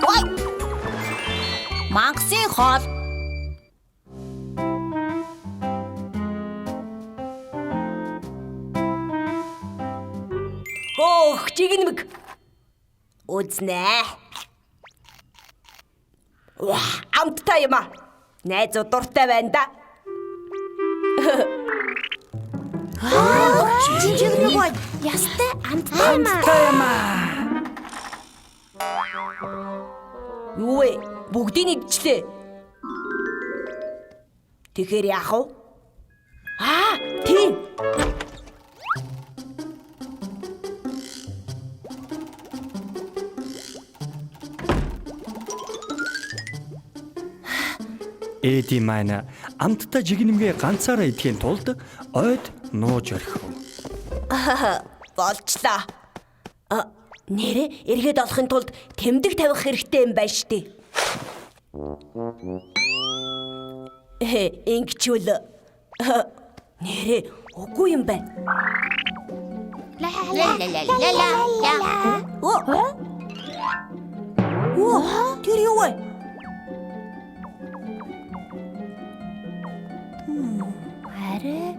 Ой! Мангасын хоол. Хөөх, жигнэмэг. Үзнэ. Ва, амттай юм аа. Найзууд дуртай байна да. Жигнэг бод. Ястай амттай юм аа. Амттай юм аа. Юу вэ? Бүгдийг идчихлээ. Тэгэхээр яах вэ? Аа, тийм. Эди маань амттай жигнэмгээ ганцаараа идэхийн тулд ойд нууж орхив. Болчлаа. А, нэрээ эргээд олохын тулд тэмдэг тавих хэрэгтэй юм байна штэ. Э, ингэчүүл нэрээ үгүй юм байна. Ла ла ла ла ла ла. Оо. Оо, тэр юу вэ? Арай.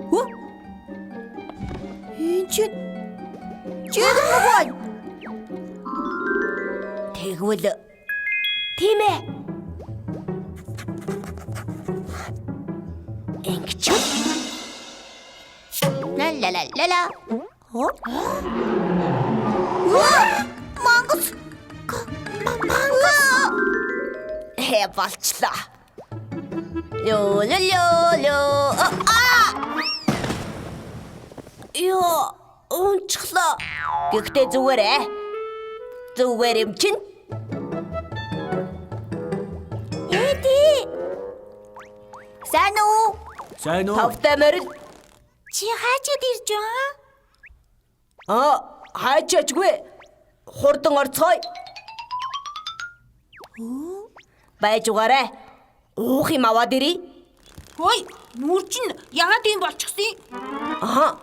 Хөө? Энэ чинь жигнэг байна. Тэгвэл тийм ээ. Ингэчүүл. Ла ла ла ла ла. Хөө? Оо! Мангас. Мангас. Хэ болчлаа. Лё лё лё лё. Аа! Йоо, унцглаа. Гэхдээ зүгээр ээ. Зүгээр юм чинь. Эди. Сайн уу? Сайн уу? Тавтай морил. Чи хаачаад ирж байгаа? Аа, хайчаачгүй. Хурдан орцгоё. Байж угаарай. Уух юм аваад ирье. Хөөе, нүур чинь яагаад ийм болчихсон юм? Аа,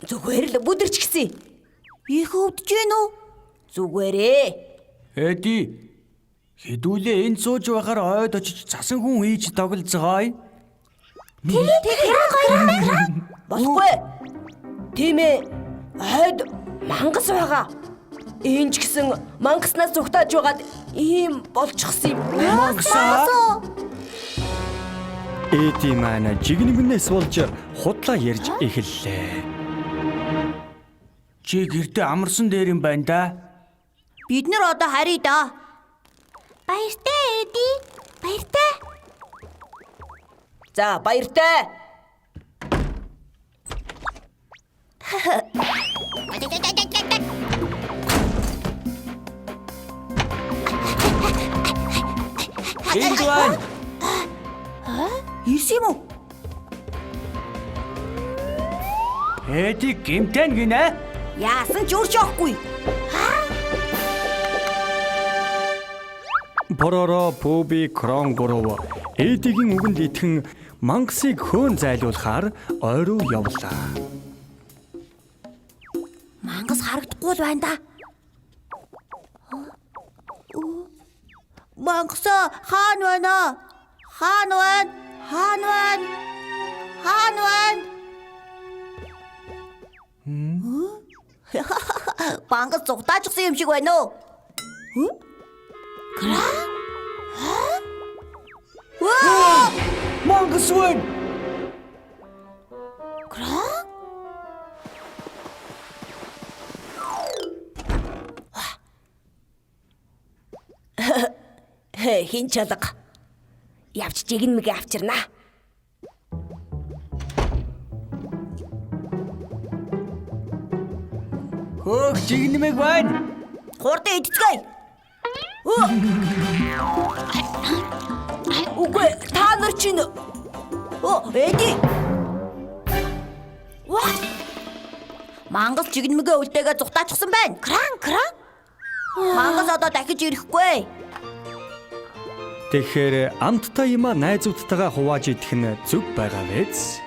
зүгээр л бүдэрч гисэн. Их өвдөж гин үү? Зүгээрээ. Эди хэдүүлээ энд сууж байхаар ойд очиж цасан хүн хийж тоглолцгоё. Болохгүй. Тийм ээ. Ойд мангас байгаа. Энэ ч гэсэн мангаснаас зүгтааж байгаад ийм болчихсон юм. Мангасаа? Эди маань жигнэмгнээс болж худлаа ярьж эхэллээ. Чи гэртээ амарсан дээр юм байна да. Бид нар одоо харъя да. Баяртай Эди. Баяртай. За, баяртай. Энд байна. Ирсэн юм уу? Эди гимтэн гинэ. Яасан ч өөрчөхгүй. Бороро Пуби Крон гурав Эдигийн үгэнд итгэн мангасыг хөөн зайлуулахаар ой руу явлаа. Мангас харагдахгүй л байна да. Мангасаа хаана байна? Хаана байна? Хаана байна? Хаана байна? Мангас зугтаажсан юм шиг байна уу? Кра? Ваа! Мангас байна. Кра? Хин чалга. Явж жигнэмгээ авчирнаа. Хөөх жигнэмэг байна. Хурдан идцгээе. Үгүй та нар чинь Оо, Эди. Ва! Мангас жигнэмгээ үлдээгээ зугтаачихсан байна. Кран, кран. Мангас одоо дахиж ирэхгүй. Тэгэхээр амттай юмаа найзуудтайгаа хувааж идэх нь зөв байгаа биз?